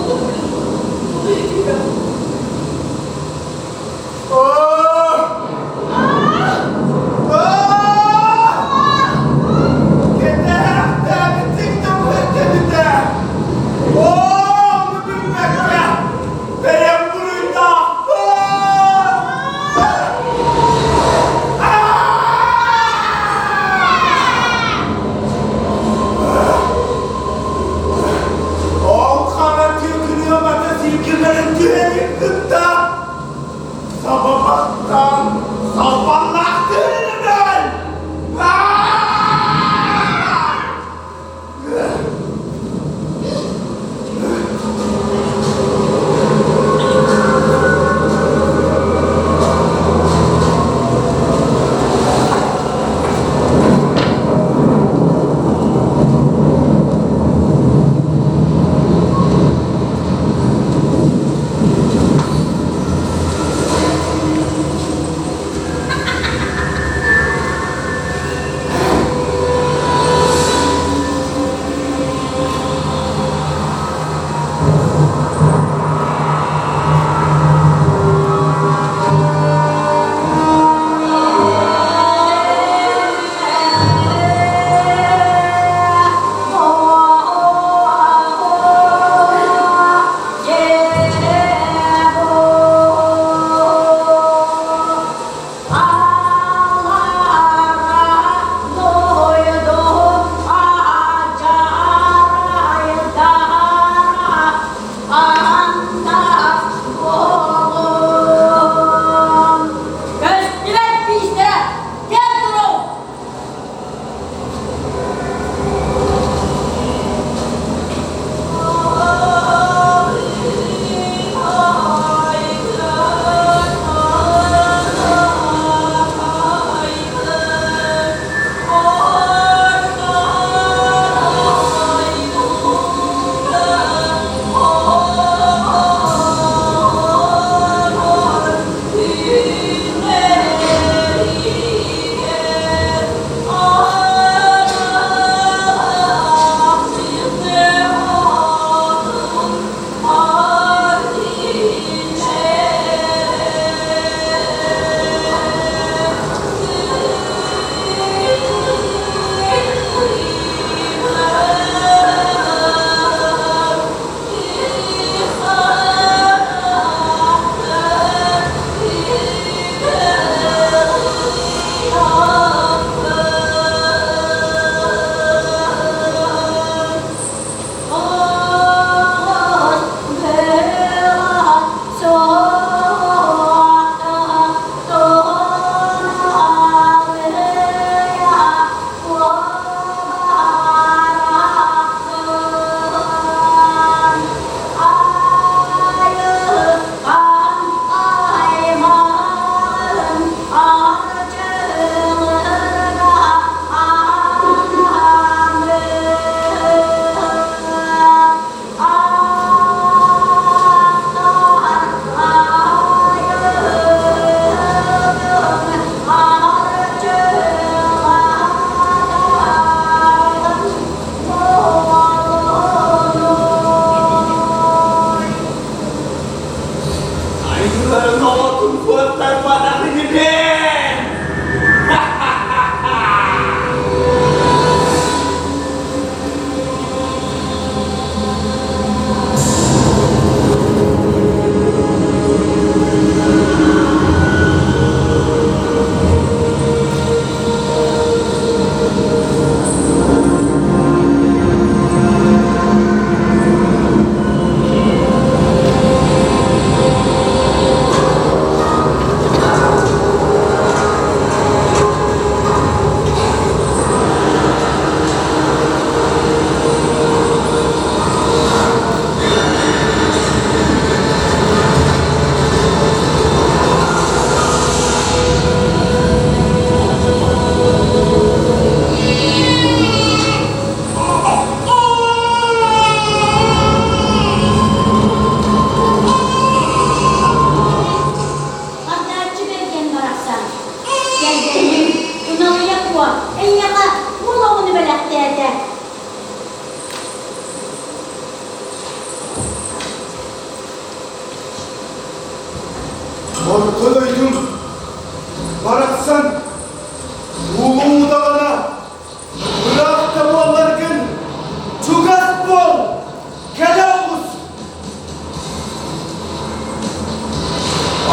Утуйа түһүөм. Бэйэм буруйдаахпын! Ол хара түөкүнүө бата силгилэрин түһэн.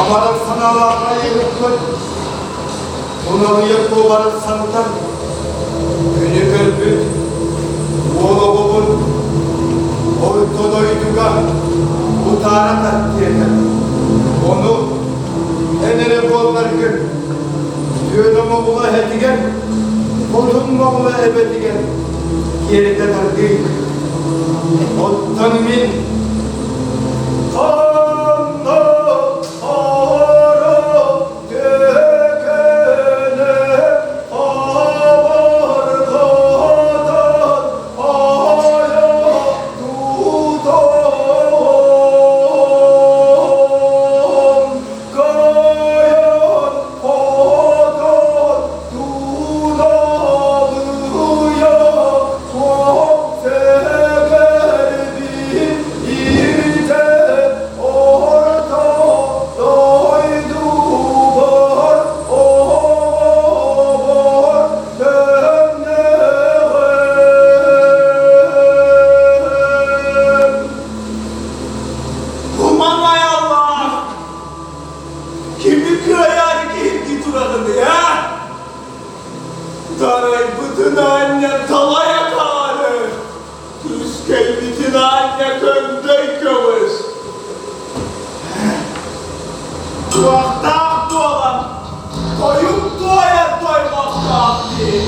Абарар санаалаах айыһыппыт Туналыйар туобарын санатан, күнү көрбүт уол оҕобун орто дойдуга утаара тартиэтэ. Ону эн эрэ буолларгын Түөнэ Моҕула эһэтигэр, Хотун Моҕула эбэтигэр киэритэ тардыы. Оттон мин ханна хара Төкөнө абаргатан айа тутам, кайан атан туналыйа суох сэгэрбин илдьэн орто дойдубар оҕобор төннөҕүм. Туманай Аллах! Кими кыайаары киһиргии тураҕыный, а? Дарайбытын аанньа талай акаары! Түскэйбитин аанньа көҥдөй көҕүс. Туохтаах буолан тойук туойар тойбохтоох дии.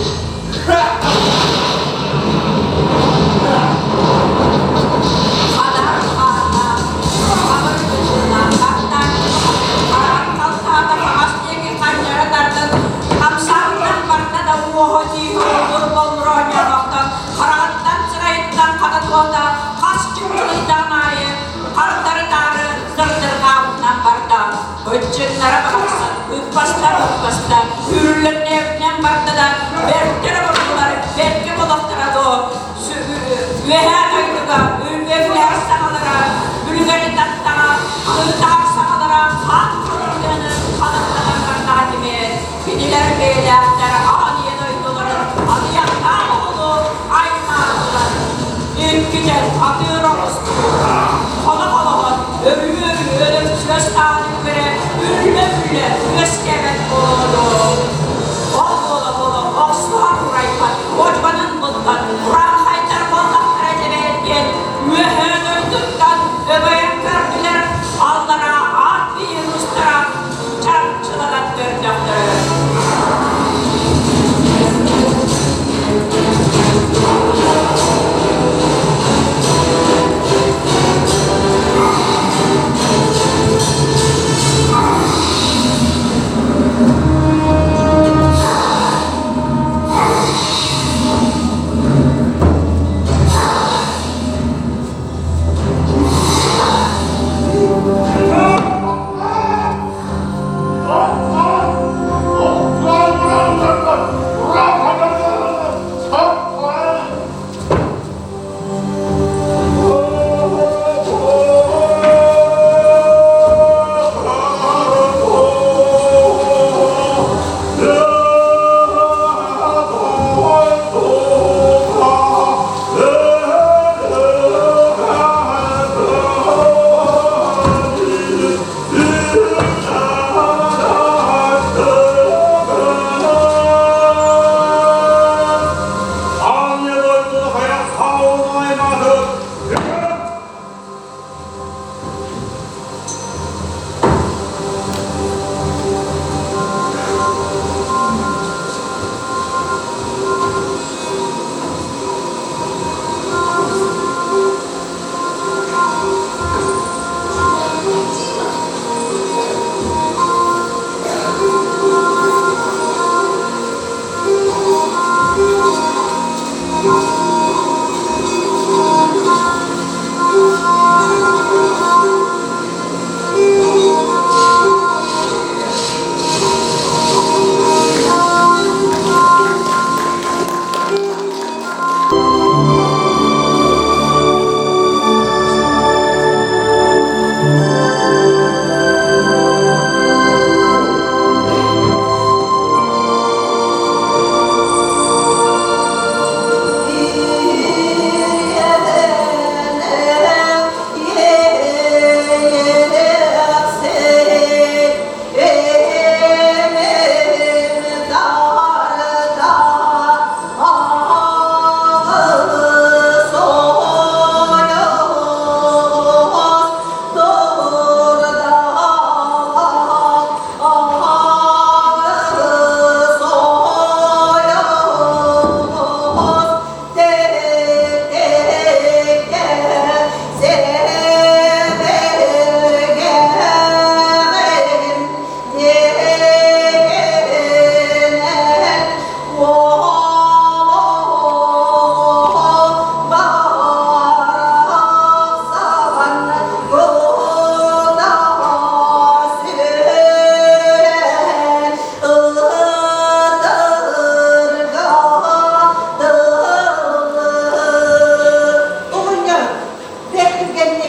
Хадаар хааннаах, хабыр быһыылаах аттаах хараҕын халтаата хаҥас диэки ханньара тардан хамсаабытынан барда да уоһа тииһэ оллур-боллур оонньообохтон хараҕыттан сырайыттан хата туота хас чыпчылыйдаҕын аайы хардары-таары сырдырҕаабытынан барда. Быччыҥнара барахсан ыппаста-ыппаста үүрүллэрнээбитинэн барда да бэртэрэ бордулар бэркэ болохторо дуо үөһээ дойдуга үрбүөкүлээх саҥалара бүлүгэри таттаҕа хаһыытаһар саҥалара хаан турар ханаттанан бардаҕа тимиэр Кинилэр бэйэлээхтэр аан ийэ дойдуларын атыйахтаах оҕону аймаатылар. Иккитэ атыыр оҕустуу, хоно-хоноһон, өрүү-өрүү өлөксүөс таһын үкэрэ үллэ-үллэ үөскээбэт буолуо. Ол буола-буола охсуһан урайбат, уодьуганын булбат, урааҥхайдар буоллахтара этэбээт диэн үөһээ дойдуттан өҥөйөн көрдүлэр, аллараа аат биир устара чарчыланан көрдөхтөрө.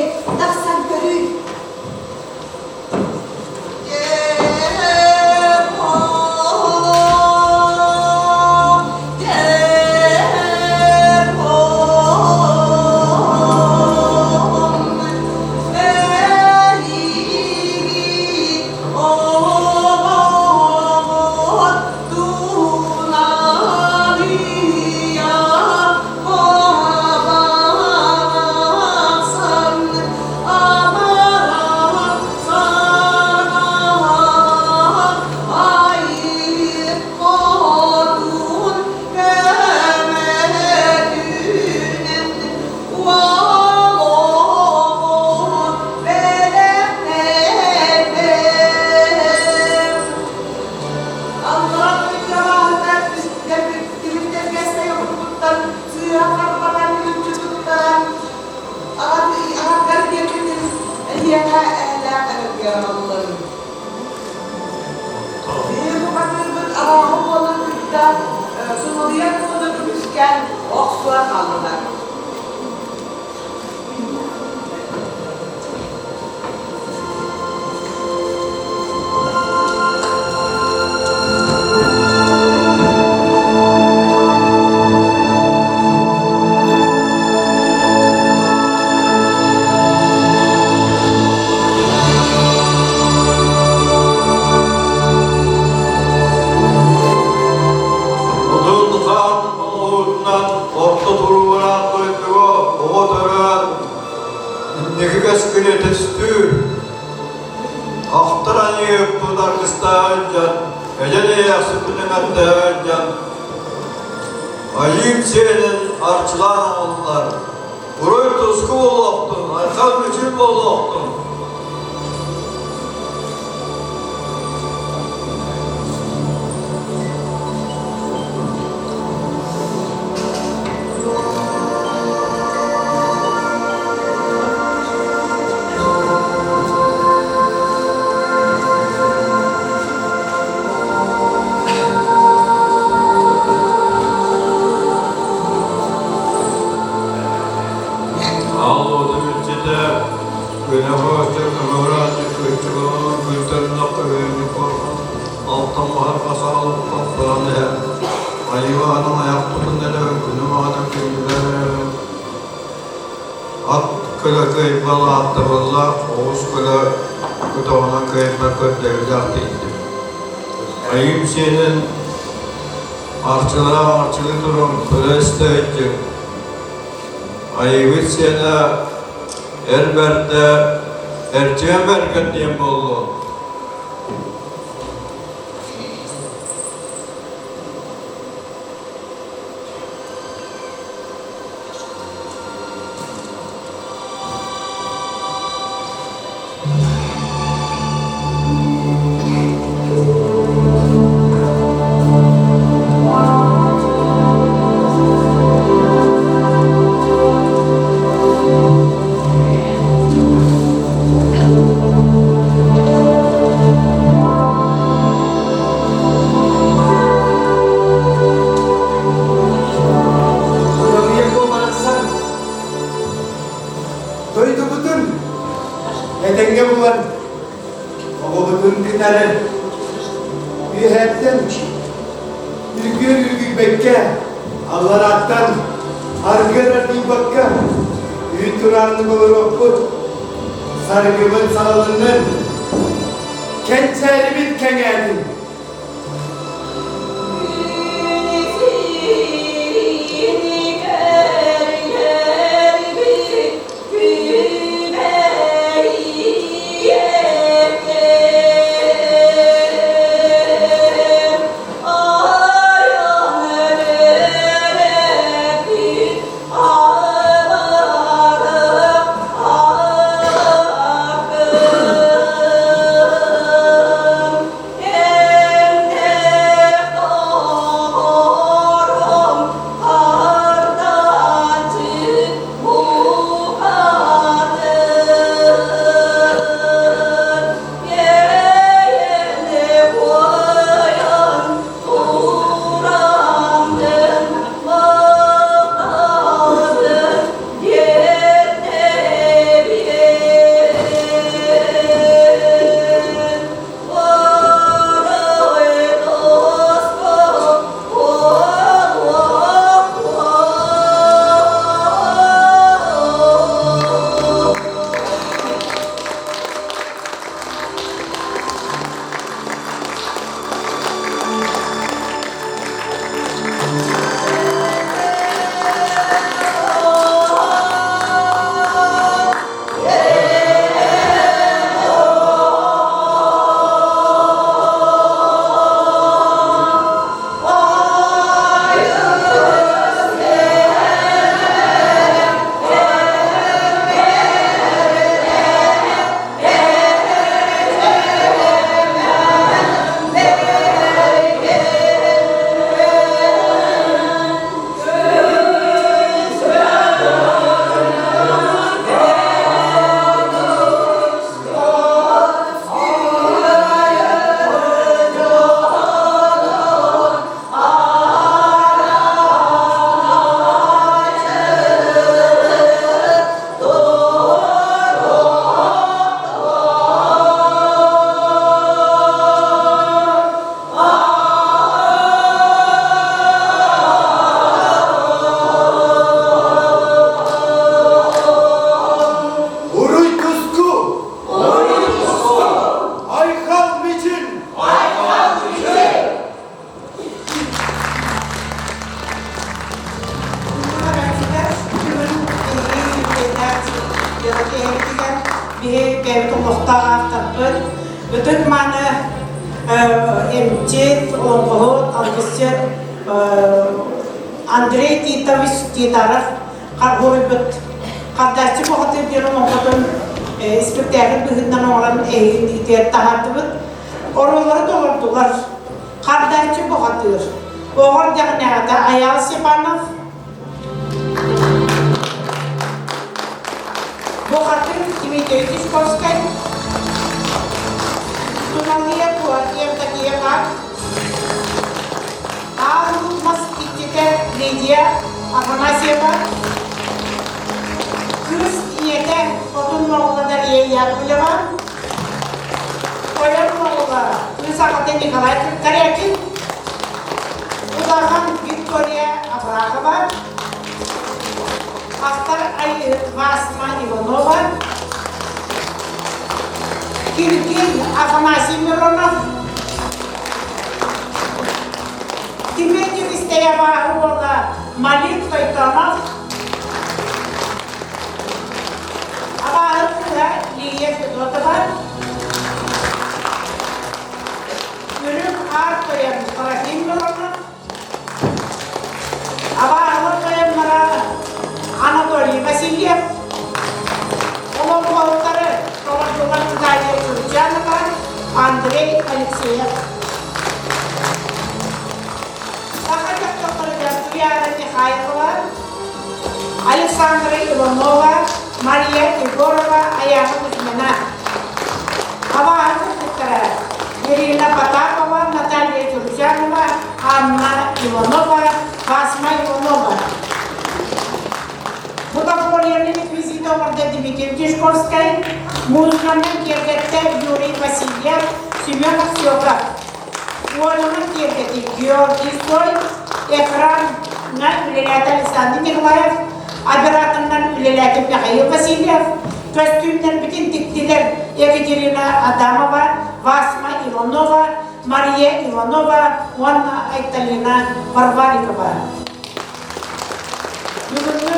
Эй, тахсан көрүүй. Одун хаан оҥоһуутунан орто туруулаах дойдуга оҕо төрөөн, инники кэскили түстүүр, ахтар аньыыппыт аргыстаах дьон, эдэр эйээхсиппит эҥэрдээх дьон, айыым сиэнин арчылаан оҥоллар, уруй туску буолуохтун, айхал мүчүл буолуохтун! Аал уотун иччитэ Ат көлө кыайбал ааттабыллаах, оҕус көлө көтөҕүнэн кыайбар көрдөбүллээх тиийдим. Айыым сиэнин арчылаах арчылыы туран көлө истэ иһиттим. Айыыбыт сиэнэ Эр бэрдэ Эрчимэн Бэргэн диэн буоллун. Уларыйа барахсан дойдубутун этэҥҥэ булан оҕобутун кытары үөһээттэн үргүөр үргүйбэккэ, алларааттан аргыар ардыйбакка үүт турааннык олоруохпут, саргыбыт салалыннын, кэнчээрибит кэҥээтин. Yeah. киэһэбитигэр биһи бэйэбит олохтоох авторбыт ытык мааны эмчит, олоҥхоһут, алгысчыт Андрей Титович Титаров харгуруйбут Хардааччы бухатыыр диэн олоҥхотун испиктээкил быһыытынан оҥорон эһигин итиэр таһаардыбыт. Оруоллары толордулар. Хардааччы бухатыыр. Оҕор дэҕинээҕитэ Айаал Степанов, Бухатыыр Дмитрий Тишковскай, Туналыйа Евдокиева, Аал мас иччитэ Лидия Афанасьева, кыыс ийэтэ Хотун Моҕула Дария Яковлева, Тойон Моҕула кыыс аҕата Николай Корякин, Удаҕан Виктория Абрахова, Автор Айыыһыт Васма Иванова, Киргин Афанасий Миронов, Тимир Дьүрүстэйэва уола Малик Тойтонов, Абааһы кыыһа Лилия Федотова, Үрүҥ Аар Тойон Трофим Миронов, Абааһылар тойонноро Анатолий Васильев, олоҥхоһуттары толордулар Наталья Чурчанова, Андрей Алексеев. Саха дьахталларыгар Туяра Михайлова, Александра Иванова, Мария Егорова, Аяна Кузьмина. Абааһы кыргыттара Ирина Потапова, Наталья Чурчанова, Анна Иванова, Фасма Иванова. Бутафорияны реквизита оҥордо Дмитрий Тишковскай, музыканан киэргэттэ Юрий Васильев, Семен Аксёков. Уонунан киэргэтии Георгий Цой, экранынан үлэлээтэ Александр Николаев, операторынан үлэлээтэ Михаил Васильев, көстүүмнэрбитин тиктилэр Екатерина Адамова, Васма Иванова, Мария Иванова уонна Айталина Варварикова. Бүгүҥҥү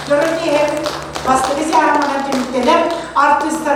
дьоро киэһэбит бастакы сыаһаманан түмүктэнэр артыыстар.